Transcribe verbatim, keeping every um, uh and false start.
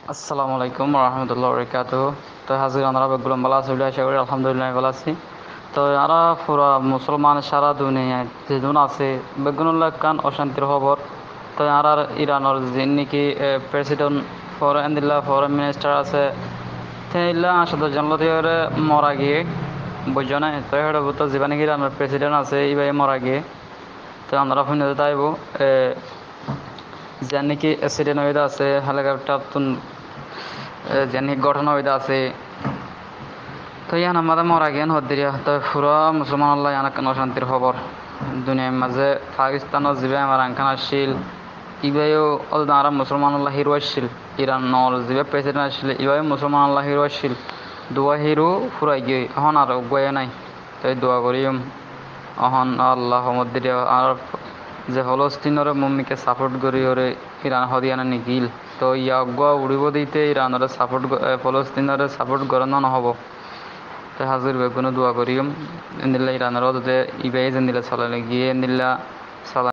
Assalamu alaikum warahmatullahi wabarakatuhu. Toi házir, añára beggún bála asó buli acá gorí, alhamdulillah, añí bála así. Toi añára fura musolman sára duniyait zedún asé, beggúnolla ekkán ocántir hóbor. Toi añárar Iranor ziín niki, e, president, fore-, endilla foreign minister asé, te illa añcót zon lóti óre mora giyé, buijjó né? Toi héçe bútore zibá niki Iranor president asé, íbaye mora giyé. Toi añára fúinnote táibo, e, zián niki accident óiye de asé, helicopter tún, e, zián niki góthona óiye de asé. Toi yíanor mazé mora giyé hoddiriya. Toi fura musolmanolla yían ekkán ocántir hóbor. Duniyair mazé Pakistanot zibá Imran Khan accíl, íbayó ódde añára musolmanolla híro accíl. Iranor zibá president accíl, íbayó musolmanolla híro accíl. Duwá híro furai giyói, ehón ar uggúa yó nái. Toi dua goríyum. Ehón Allah homoddíre ar ze Folostinoré muúmike support gorí óre Iran hódiyana nigíl. Toi yá uggúa uçíbo de íte Iranore support go-, e, Folostinoré support goré no nohóbo. Toi házir beggúne dua goríyum. Endilla Iranor ódde ibáye zendilla solai giyé, endilla solai